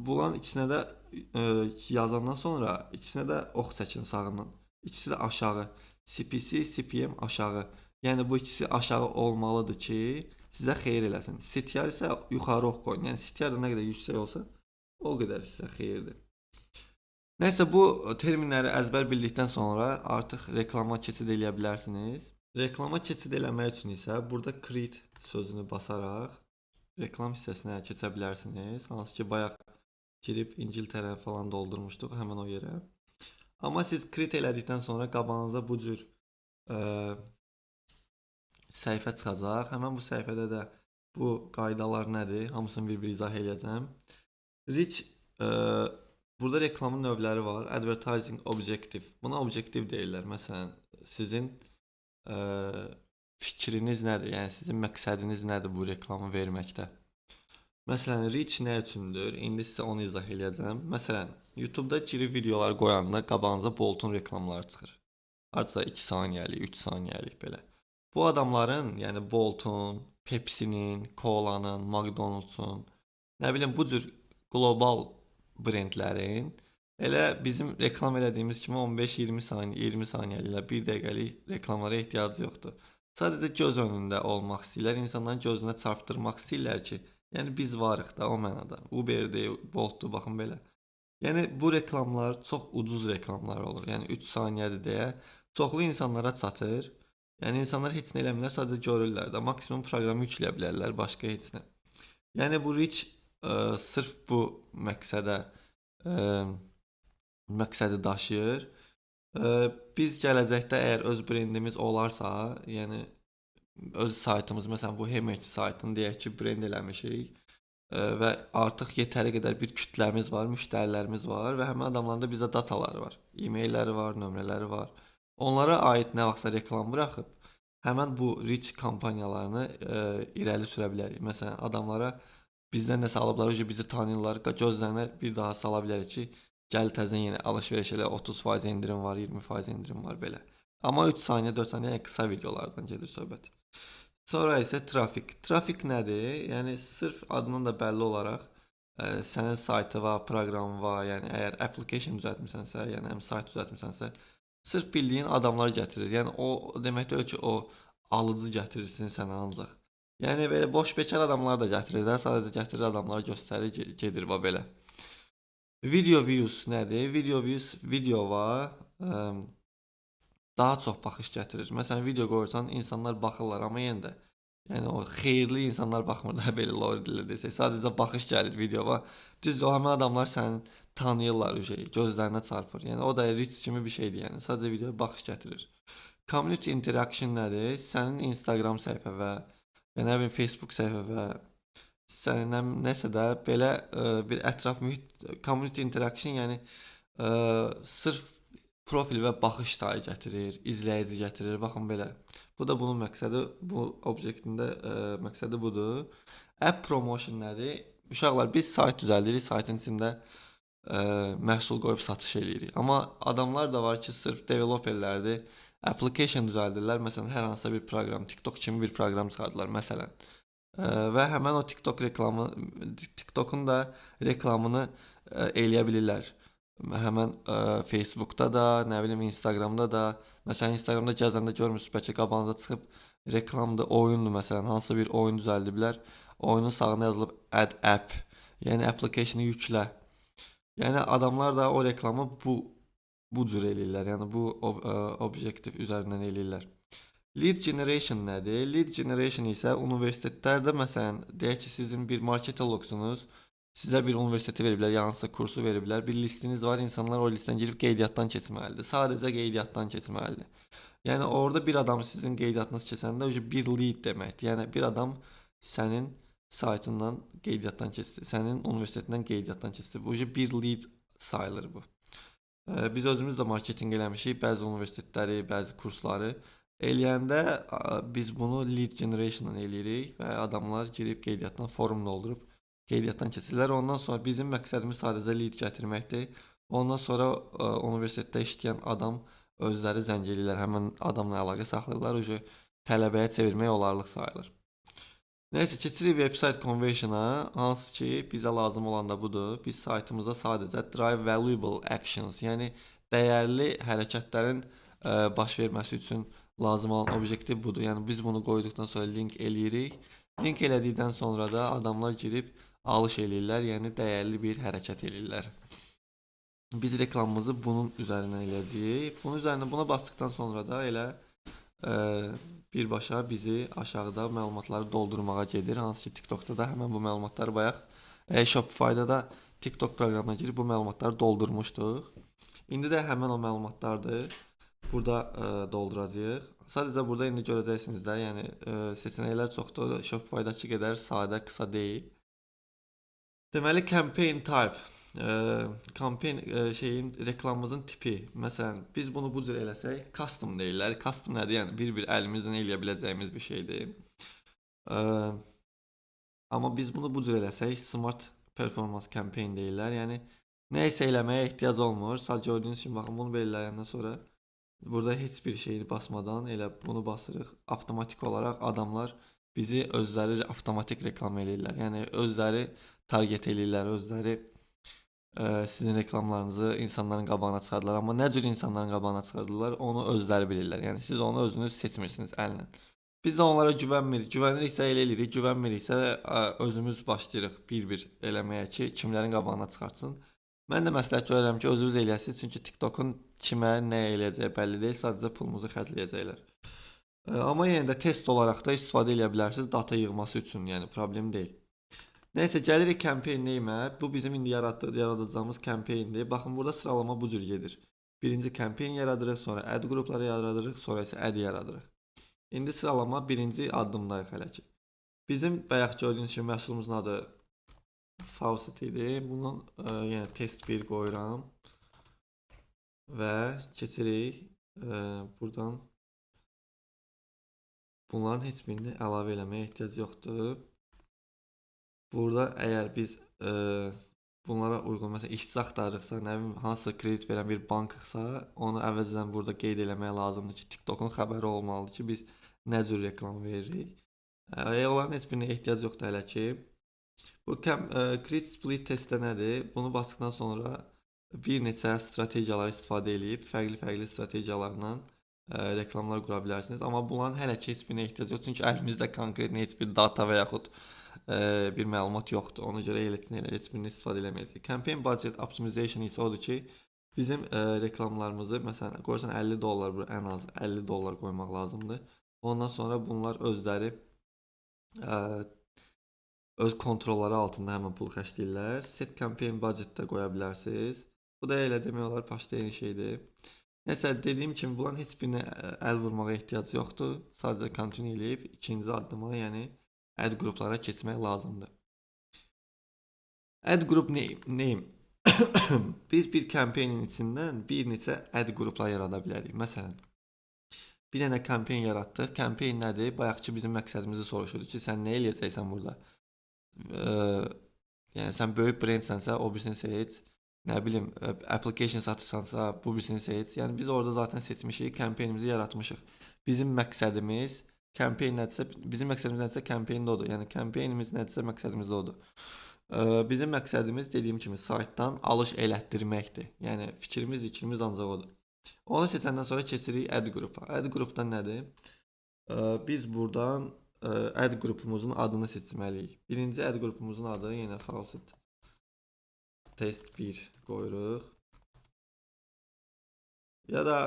Bunların içinə də yazandan sonra ikisinə də ox çəkin sağından. İkisi də aşağı. CPC, CPM aşağı. Yəni bu ikisi aşağı olmalıdır ki, sizə xeyir eləsin. CTR isə yuxarı ox qoyun. Yəni CTR də nə qədər yüksək olsa, o qədər sizə xeyirdir. Nəysə, bu terminləri əzbər bildikdən sonra artıq reklama keçid eləyə bilərsiniz. Reklama keçid eləmək üçün isə burada create sözünü basaraq reklam hissəsinə keçə bilərsiniz. Hansı ki, bayaq girib İngiltərə falan doldurmuşduq həmin o yerə. Amma siz create elədikdən sonra qabağınıza bu cür səhifə çıxacaq. Həmin bu səhifədə də bu qaydalar nədir? Hamısını bir-bir izah eləyəcəm. Reach, burada reklamın növləri var. Advertising Objective. Buna objektiv deyirlər. Məsələn, sizin fikriniz nədir? Yəni sizin məqsədiniz nədir bu reklamı verməkdə? Məsələn, reach nə üçündür? İndi sizə onu izah eləyəcəm. Məsələn, YouTube-da girib videolar qoyanda qabağınıza Boltun reklamları çıxır. Hardasa 2 saniyəlik, 3 saniyəlik belə. Bu adamların, yəni Boltun, Pepsi-nin, Cola-nın, McDonald's-un, nə bilim bu cür qlobal brendlərin elə bizim reklam elədiyimiz kimi 15-20 saniyə, 20 saniyəlik, 1 dəqiqəlik reklamlara ehtiyacı yoxdur. Sadəcə göz önündə olmaq istəyirlər, insanların gözünə çarpdırmaq istəyirlər ki, yəni biz varıq da o mənada. Uber'dir, Bolt'dur, baxın belə. Yəni bu reklamlar çox ucuz reklamlar olur. Yəni 3 saniyədir deyə çoxlu insanlara çatır. Yəni insanlar heç nə eləmirlər, sadəcə görürlər də. Maksimum proqramı yükləyə bilərlər, başqa heç nə. Yəni bu reach sırf bu məqsədə məqsədi daşıyır. Biz gələcəkdə əgər öz brendimiz olarsa, yəni öz saytımız, məsələn bu Hemerç saytını deyək ki, brend eləmişik və artıq yetəri qədər bir kütləmiz var, müştərilərimiz var və həmin adamların da bizə dataları var, e-mailləri var, nömrələri var. Onlara aid nə vaxtsa reklam buraxıb həmən bu reach kampaniyalarını irəli sürə bilərik. Məsələn, adamlara bizdən nəsə alıblar, bizi tanıyırlar, gözlərinə bir daha sala bilərik ki, gəl təzən yenə alış-veriş elə 30% endirim var, 20% endirim var belə. Amma 3 saniyə, 4 saniyə, yəni qısa videolardan gedir söhbət. Sonra isə trafik. Trafik nədir? Yəni sırf adından da bəlli olaraq sənin saytı var, proqramı var, yəni əgər application düzəltmisənsə, yəni həm sayt düzəltmisənsə, sırf bildiyin adamlar gətirir. Yəni o demək deyil ki, o alıcı gətirirsin sənə ancaq. Yəni belə boş bekar adamlar da gətirir də, sadəcə gətirir adamları göstərir, gedir va belə. Video views nədir? Video views video var, daha çox baxış gətirir. Məsələn, video qoyursan, insanlar baxırlar, amma yenə də yəni o xeyirli insanlar baxmır da, belə lor dillə desək. Sadəcə baxış gəlir videoya. Düzdür, o həmin adamlar səni tanıyırlar, o şeyi, gözlərinə çarpır. Yəni o da reach kimi bir şeydir, yəni sadəcə videoya baxış gətirir. Community interaction nədir? Sənin Instagram səhifə və ya nə bilim Facebook səhifə və sənin nəsə də belə bir ətraf mühit community interaction, yəni sırf profil və baxış sayı gətirir, izləyici gətirir. Baxın belə. Bu da bunun məqsədi, bu obyektində məqsədi budur. App promotion nədir? Uşaqlar, biz sayt düzəldirik, saytın içində məhsul qoyub satış eləyirik. Amma adamlar da var ki, sırf developerlərdir, application düzəldirlər. Məsələn, hər hansısa bir proqram, TikTok kimi bir proqram çıxardılar məsələn. Və həmən o TikTok reklamı, TikTokun da reklamını eləyə bilirlər. Həmən Facebookda da, nə bilim Instagramda da. Məsələn, Instagramda gəzəndə görmürsünüz, bəlkə qabağınıza çıxıb reklamdır, oyundur məsələn, hansısa bir oyun düzəldiblər. Oyunun sağına yazılıb add app, yəni application-ı yüklə. Yəni adamlar da o reklamı bu cür eləyirlər, yəni bu objektiv üzərindən eləyirlər. Lead generation nədir? Lead generation isə universitetlərdə məsələn, deyək ki, sizin bir marketoloqsunuz, sizə bir universiteti veriblər, ya hansısa kursu veriblər, bir listiniz var, insanlar o listdən girib qeydiyyatdan keçməlidir. Sadəcə qeydiyyatdan keçməlidir. Yəni orada bir adam sizin qeydiyyatınız keçəndə bir lead deməkdir. Yəni bir adam sənin saytından qeydiyyatdan keçdi, sənin universitetindən qeydiyyatdan keçdi. Bu bir lead sayılır bu. Biz özümüz də marketinq eləmişik, bəzi universitetləri, bəzi kursları eləyəndə biz bunu lead generation-dan eləyirik və adamlar girib qeydiyyatdan form doldurub qeydiyyatdan keçirlər. Ondan sonra bizim məqsədimiz sadəcə lead gətirməkdir. Ondan sonra universitetdə işləyən adam özləri zəng eləyirlər, həmin adamla əlaqə saxlayırlar, o tələbəyə çevirmək olarlıq sayılır. Nəysə, keçirik website conversion-a, hansı ki, bizə lazım olan da budur. Biz saytımıza sadəcə drive valuable actions, yəni dəyərli hərəkətlərin baş verməsi üçün lazım olan obyektiv budur. Yəni biz bunu qoyduqdan sonra link eləyirik. Link elədikdən sonra da adamlar girib alış eləyirlər, yəni dəyərli bir hərəkət eləyirlər. Biz reklamımızı bunun üzərindən eləyəcəyik. Bunun üzərinə buna basdıqdan sonra da elə birbaşa bizi aşağıda məlumatları doldurmağa gedir. Hansı ki TikTokda da həmən bu məlumatları bayaq Shopify-da da TikTok proqramına girib bu məlumatları doldurmuşduq. İndi də həmən o məlumatlardır. Burada dolduracağıq. Sadəcə burada indi görəcəksiniz də, yəni seçənəklər çoxdur. Shopify-dakı qədər sadə, qısa deyil. Deməli campaign type, campaign şeyin reklamımızın tipi. Məsələn, biz bunu bu cür eləsək, custom deyirlər. Custom nədir? Yəni bir-bir əlimizlə eləyə biləcəyimiz bir şeydir. Amma biz bunu bu cür eləsək, smart performance campaign deyirlər. Yəni nə isə eləməyə ehtiyac olmur. Sadəcə gördüyünüz kimi baxın, bunu belə eləyəndən sonra burada heç bir şeyi basmadan elə bunu basırıq. Avtomatik olaraq adamlar bizi özləri avtomatik reklam eləyirlər. Yəni özləri target eləyirlər, özləri sizin reklamlarınızı insanların qabağına çıxardılar. Amma nə cür insanların qabağına çıxardılar, onu özləri bilirlər. Yəni siz onu özünüz seçmirsiniz əllə. Biz də onlara güvənmirik. Güvəniriksə elə eləyirik, güvənmiriksə özümüz başlayırıq bir-bir eləməyə ki, kimlərin qabağına çıxartsın. Mən də məsləhət görürəm ki, özünüz eləyəsiniz. Çünki TikTokun kimə nə eləyəcəyi bəlli deyil, sadəcə pulumuzu xərcləyəcəklər. Amma yenə də test olaraq da istifadə eləyə bilərsiniz data yığması üçün, yəni problem deyil. Nəysə, gəlirik campaign name-ə. Bu bizim indi yaradacağımız campaigndir. Baxın, burada sıralama bu cür gedir. Birinci campaign yaradırıq, sonra ad qrupları yaradırıq, sonra isə ad yaradırıq. İndi sıralama birinci addımdayıq hələ ki. Bizim bayaq gördüyünüz kimi məhsulumuzun adı Faucet idi. Bunun yenə test 1 qoyuram və keçirik buradan. Bunların heç birini əlavə eləməyə ehtiyac yoxdur. Burada əgər biz bunlara uyğun, məsələn, işçi axtarırıqsa, nə bilim, hansısa kredit verən bir bankıqsa, onu əvəzdən burada qeyd eləmək lazımdır ki, TikTokun xəbəri olmalıdır ki, biz nə cür reklam veririk. Onların heç birinə ehtiyac yoxdur hələ ki. Bu Create Split testdə nədir? Bunu basdıqdan sonra bir neçə strategiyalar istifadə eləyib, fərqli-fərqli strategiyalarla reklamlar qura bilərsiniz. Amma bunların hələ ki heç birinə ehtiyac yoxdur. Çünki əlimizdə konkret heç bir data və yaxud bir məlumat yoxdur. Ona görə elə heç birini istifadə eləməyəcəyik. Campaign Budget Optimization isə odur ki, bizim reklamlarımızı, məsələn, qoyursan 50 dollar, ən az 50 dollar qoymaq lazımdır. Ondan sonra bunlar özləri öz kontrolları altında həmən pulu xərcləyirlər. Set Campaign Budget də qoya bilərsiniz. Bu da elə demək olar, başda eyni şeydir. Nəsə, dediyim kimi, bunların heç birinə əl vurmağa ehtiyac yoxdur. Sadəcə continue eləyib ikinci addıma, yəni ad qruplara keçmək lazımdır. Ad group name. Biz bir campaignin içindən bir neçə ad qruplar yarada bilərik. Məsələn, bir dənə campaign yaratdıq. Campaign nədir? Bayaqki bizim məqsədimizi soruşurdu ki, sən nə eləyəcəksən burada? Yəni sən böyük brandsənsə, o birisini seç. Nə bilim, application satırsansa, bu birisini seç. Yəni biz orada zaten seçmişik, campaignimizi yaratmışıq. Bizim məqsədimiz campaign nədirsə, bizim məqsədimiz nədirsə campaign də odur. Yəni campaignimiz nədirsə məqsədimiz də odur. Bizim məqsədimiz dediyim kimi saytdan alış elətdirməkdir. Yəni fikrimiz, zikrimiz ancaq odur. Onu seçəndən sonra keçirik ad qrupa. Ad qrupdan nədir? Biz buradan ad qrupumuzun adını seçməliyik. Birinci ad qrupumuzun adı yenə Faucet test 1 qoyuruq. Ya da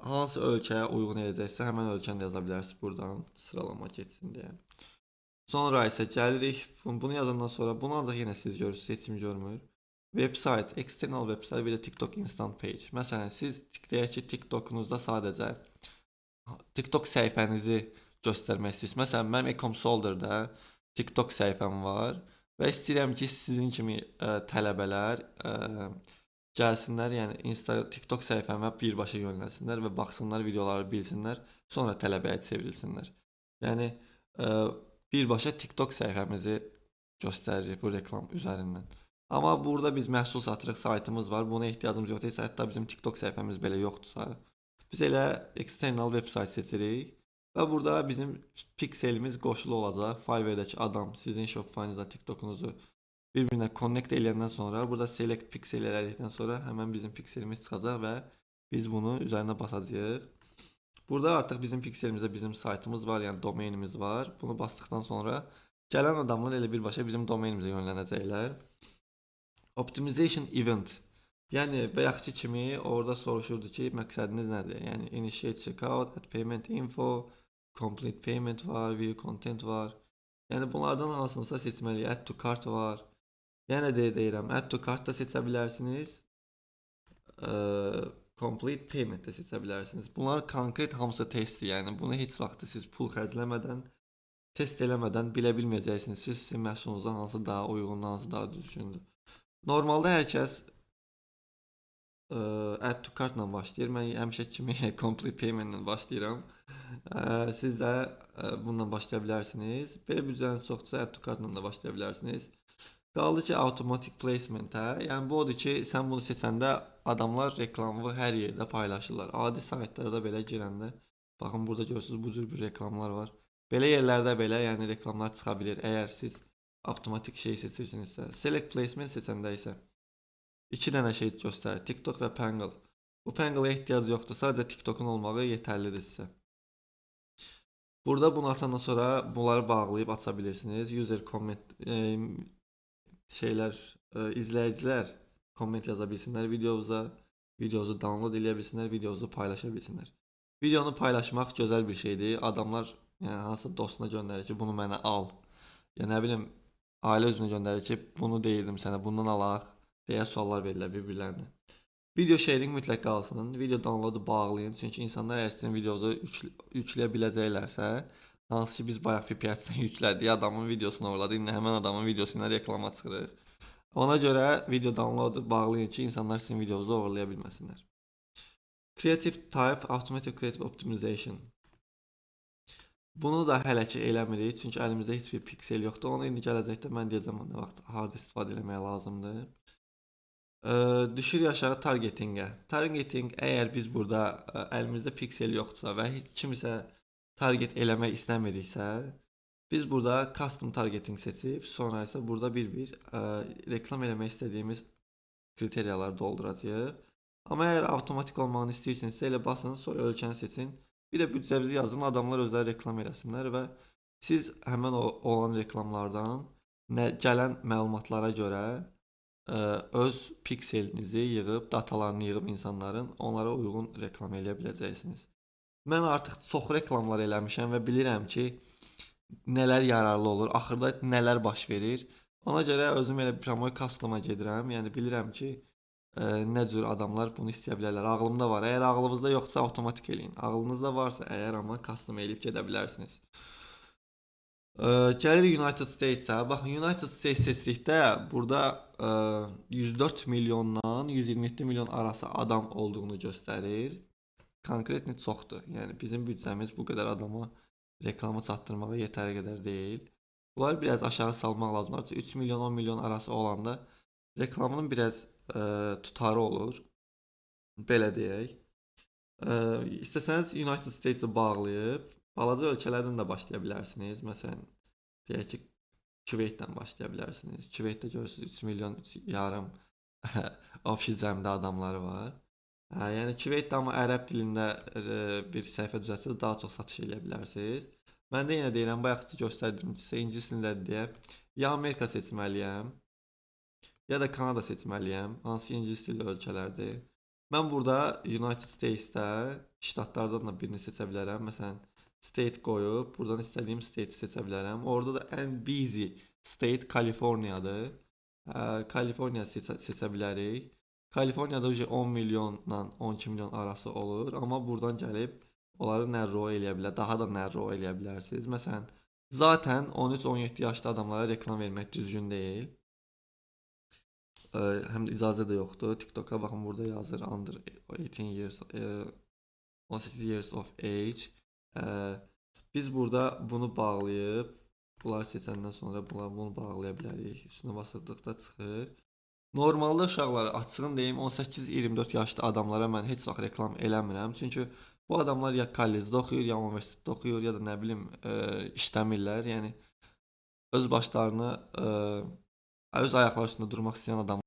hansı ölkəyə uyğun eləyəcəksə, həmən ölkəni də yaza bilərsiniz buradan, sıralama keçsin deyə. Sonra isə gəlirik, bunu yazandan sonra, bunu ancaq yenə siz görürsünüz, heç kim görmür. Website, external website, bir də TikTok instant page. Məsələn, siz deyək ki, TikTokunuzda sadəcə TikTok səhifənizi göstərmək istəyirsiniz. Məsələn, mənim Ecom Solder'da TikTok səhifəm var və istəyirəm ki, sizin kimi tələbələr gəlsinlər, yəni Insta, TikTok səhifəmə birbaşa yönlənsinlər və baxsınlar, videoları bilsinlər, sonra tələbəyə çevrilsinlər. Yəni birbaşa TikTok səhifəmizi göstəririk bu reklam üzərindən. Amma burada biz məhsul satırıq, saytımız var, buna ehtiyacımız yoxdur. Hətta bizim TikTok səhifəmiz belə yoxdursa, biz elə external website seçirik. Və burada bizim pikselimiz qoşulu olacaq. Fiverr-dəki adam sizin Shopify-nızla TikTok-unuzu bir-birinə connect eləyəndən sonra, burada select pixel elədikdən sonra həmən bizim pikselimiz çıxacaq və biz bunu üzərinə basacağıq. Burada artıq bizim pikselimizdə bizim saytımız var, yəni domainimiz var. Bunu basdıqdan sonra gələn adamlar elə birbaşa bizim domainimizə yönlənəcəklər. Optimization event. Yəni bayaqki kimi orada soruşurdu ki, məqsədiniz nədir? Yəni initiate checkout, add payment info, complete payment var, view content var. Yəni bunlardan hansınısa seçməliyik. Add to cart var. Yenə də deyirəm, add to cart da seçə bilərsiniz. Complete payment də seçə bilərsiniz. Bunlar konkret hamısı testdir. Yəni bunu heç vaxt siz pul xərcləmədən, test eləmədən bilə bilməyəcəksiniz. Siz sizin məhsulunuzda hansı daha uyğundur, hansı daha düzgündür. Normalda hər kəs add to cart-la başlayır. Mən həmişə kimi complete payment-la başlayıram. Siz də bununla başlaya bilərsiniz. Belə büdcəniz çoxdursa add to cart-la da başlaya bilərsiniz. Qaldı ki, automatic placement-ə. Yəni bu odur ki, sən bunu seçəndə adamlar reklamı hər yerdə paylaşırlar. Adi saytlarda belə girəndə, baxın burada görürsünüz bu cür bir reklamlar var. Belə yerlərdə belə, yəni reklamlar çıxa bilir. Əgər siz avtomatik şey seçirsinizsə. Select placement seçəndə isə iki dənə şey göstərir. TikTok və Pangle. Bu Pangle-a ehtiyac yoxdur. Sadəcə TikTokun olmağı yetərlidir sizə. Burada bunu açandan sonra bunları bağlayıb aça bilirsiniz. User comment şeylər, izləyicilər komment yaza bilsinlər videonuza, videonuzu download eləyə bilsinlər, videonuzu paylaşa bilsinlər. Videonu paylaşmaq gözəl bir şeydir. Adamlar yəni hansısa dostuna göndərir ki, bunu mənə al. Ya nə bilim, ailə üzvünə göndərir ki, bunu deyirdim sənə, bundan alaq deyə suallar verirlər bir-birlərinə. Video sharing mütləq qalsın. Video downloadu bağlayın. Çünki insanlar əgər sizin videonuzu yükləyə biləcəklərsə, hansı ki biz bayaq PPS-dən yüklədik, adamın videosunu orladı, indi həmən adamın videosu ilə reklama çıxırıq. Ona görə video downloadu bağlayın ki, insanlar sizin videonuzu oğurlaya bilməsinlər. Creative Type, Automatic Creative Optimization. Bunu da hələ ki eləmirik, çünki əlimizdə heç bir piksel yoxdur. Onu indi gələcəkdə mən deyəcəm nə vaxt harda istifadə eləmək lazımdır. Düşürük aşağı targetingə. Targeting, əgər biz burada əlimizdə piksel yoxdursa və heç kimisə target eləmək istəmiriksə, biz burada custom targeting seçib, sonra isə burada bir-bir reklam eləmək istədiyimiz kriteriyaları dolduracağıq. Amma əgər avtomatik olmağını istəyirsinizsə, elə basın, sonra ölkəni seçin. Bir də büdcənizi yazın, adamlar özləri reklam eləsinlər və siz həmən o olan reklamlardan gələn məlumatlara görə öz pikselinizi yığıb, datalarını yığıb insanların onlara uyğun reklam eləyə biləcəksiniz. Mən artıq çox reklamlar eləmişəm və bilirəm ki, nələr yararlı olur, axırda nələr baş verir. Ona görə özüm elə prəmoy custom-a gedirəm. Yəni bilirəm ki, nə cür adamlar bunu istəyə bilərlər. Ağlımda var. Əgər ağlınızda yoxsa avtomatik eləyin. Ağlınızda varsa əgər amma custom eləyib gedə bilərsiniz. Gəlirik United States-ə. Baxın, United States seçdikdə burada 104 milyondan 127 milyon arası adam olduğunu göstərir. Konkretni çoxdur. Yəni bizim büdcəmiz bu qədər adama reklamı çatdırmağa yetəri qədər deyil. Bunları biraz aşağı salmaq lazımdır. 3 milyon 10 milyon arası olanda reklamının biraz tutarı olur. Belə deyək. İstəsəniz United States-i bağlayıb balaca ölkələrdən də başlaya bilərsiniz. Məsələn, deyək ki, Küveytdən başlaya bilərsiniz. Küveytdə görürsünüz 3 milyon, 3,5 obşi cəmdə adamları var. Yəni Küveytdə amma ərəb dilində bir səhifə düzəltsəniz daha çox satış eləyə bilərsiniz. Mən də yenə deyirəm, bayaq göstərdim sizə ingilis dilindədir deyə. Ya Amerika seçməliyəm, ya da Kanada seçməliyəm. Hansı ingilis dilli ölkələrdir. Mən burada United States-də ştatlardan da birini seçə bilərəm. Məsələn, state qoyub, buradan istədiyim state-i seçə bilərəm. Orada da ən busy state Kaliforniyadır. Kaliforniya seçə bilərik. Kaliforniyada 10 milyonla 12 milyon arası olur. Amma buradan gəlib onları narrow eləyə bilər, daha da narrow eləyə bilərsiniz. Məsələn, zaten 13-17 yaşlı adamlara reklam vermək düzgün deyil. Həm də icazə də yoxdur. TikToka baxın, burada yazır under 18 years, 18 years of age. Biz burada bunu bağlayıb, bunları seçəndən sonra bunu bağlaya bilərik. Üstünə basıldıqda çıxır. Normalda uşaqları, açığını deyim, 18-24 yaşlı adamlara mən heç vaxt reklam eləmirəm. Çünki Bu adamlar ya kollecdə oxuyur, ya universitetdə oxuyur, ya da nə bilim işləmirlər. Yəni öz başlarını öz ayaqları üstündə durmaq istəyən adamlar.